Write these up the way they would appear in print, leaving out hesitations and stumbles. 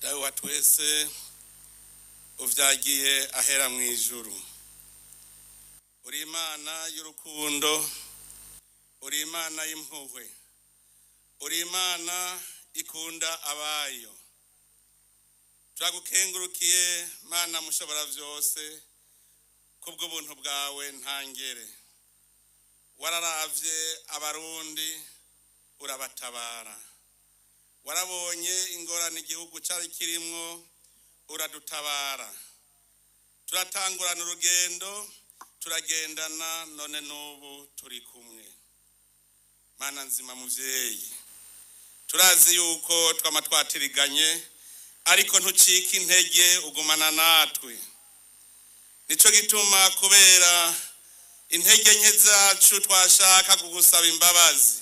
Dawe wa twese uvyagiye ahera mu ijuru, uri Imana y'urukundo, uri Imana y'impuhwe, uri Imana ikunda abayo. Turagukengurukiye Mana mushobora vyose kubw'ubuntu bwawe ntangere. Wararavye Abarundi urabatabara, warabonye ingorane igihugu cari kirimwo uradutabara. Turatangurana urugendo, turagendana, none n'ubu turi kumwe. Mana nzima muvyeyi, turazi yuko twama twatiriganye, ariko ntucika intege, ugumana natwe. Nico gituma kubera intege nke zacu twashaka kugusaba imbabazi,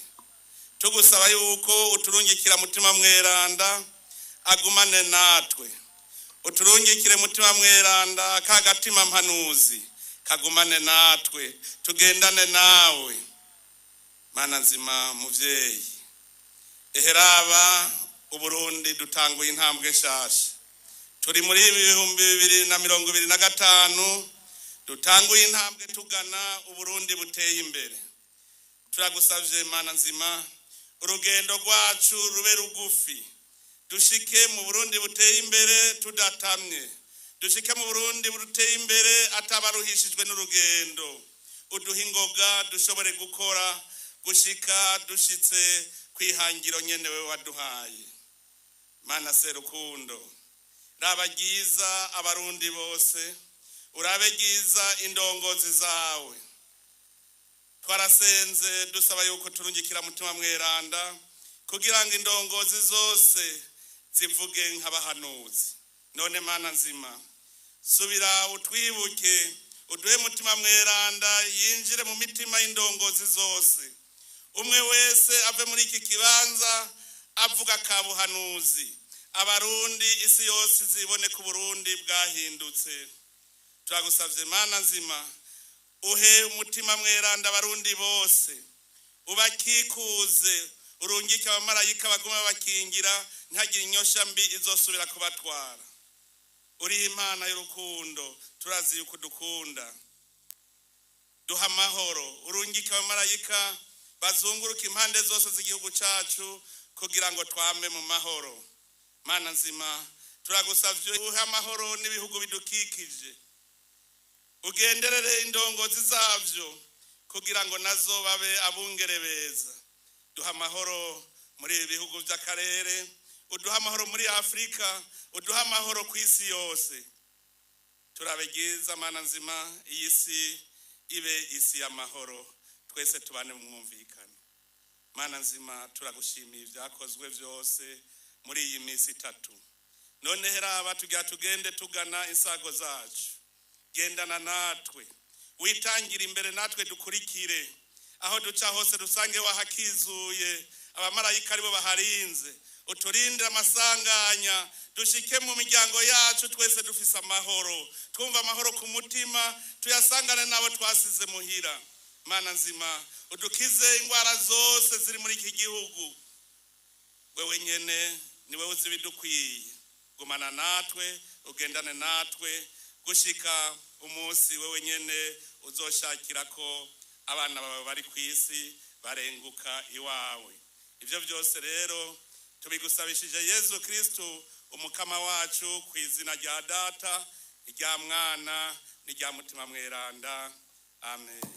tugusaba yuko uturungikira Mutima Mweranda agumane natwe. Uturungikire Mutima Mweranda kagatima mpanuzi kagumane natwe, tugendane nawe. Mana nzima muvyeyi, eheraba Uburundi dutanguye intambwe nshasha. Turi muri 2025, dutanguye intambwe tugana Uburundi buteye imbere. Turagusavye Mana nzima, urugendo rwacu rube rugufi, dushike mu Burundi buteye imbere tudatamye, dushike mu Burundi buteye imbere atabaruhishijwe n'urugendo. Uduhe ingoga dushobore gukora gushika dushitse kwihangiro nyene wewe waduhaye. Mana Serukundo, raba ryiza Abarundi bose, urabe ryiza indongozi zawe. Twarasenze dusaba yuko turungikira Mutima Mweranda kugira ngo indongozi zose zivuge nk'abahanuzi. None Mana nzima, subira utwibuke, uduhe Mutima Mweranda yinjire mu mitima y'indongozi zose, umwe wese ave muri iki kibanza avuga kabuhanuzi, Abarundi isi yose zibone ko Burundi bwahindutse. Turagusavye Mana nzima, uhe umutima mweranda Abarundi bose, ubakikuze, urungike abamarayika baguma bakingira, ntihagire inyosha mbi izosubira kubatwara. Uri Imana y'urukundo, turazi yuko udukunda. Duha amahoro, urungike abamarayika bazunguruka impande zose z'igihugu cacu kugira ngo twame mu mahoro. Mana nzima, turagusavye uhe amahoro n'ibihugu bidukikije, ugenderere indongozi zavyo kugira ngo nazo babe abungere beza. Duha amahoro muri ibi bihugu vy'akarere, uduha amahoro muri Afrika, uduha amahoro ku isi yose. Turabe ryiza Mana nzima, iyi si ibe isi y'amahoro, twese tubane mu mwumvikano. Mana nzima, turagushimiye ibyakozwe vyose muri iyi minsi itatu. None heraba tugira tugende tugana insago zacu, gendana natwe, witangira imbere natwe dukurikire. Aho duca hose dusange wahakizuye, abamarayika aribo baharinze. Uturindire amasanganya, dushike mu miryango yacu twese dufise amahoro, twumva amahoro ku mutima, tuyasangane n'abo twasize muhira. Mana nzima, udukize ingwara zose ziri muri iki gihugu. Wewe nyene ni wewe uzi ibidukwiye. Gumana natwe, ugendane natwe gushika umunsi wewe nyene uzoshakira ko abana bawe bari ku isi barenguka iwawe. Ivyo byose rero tubigusabishije Yezu Kristu umukama wacu, ku izina rya Data, irya Mwana n'irya Mutima Mweranda. Amen.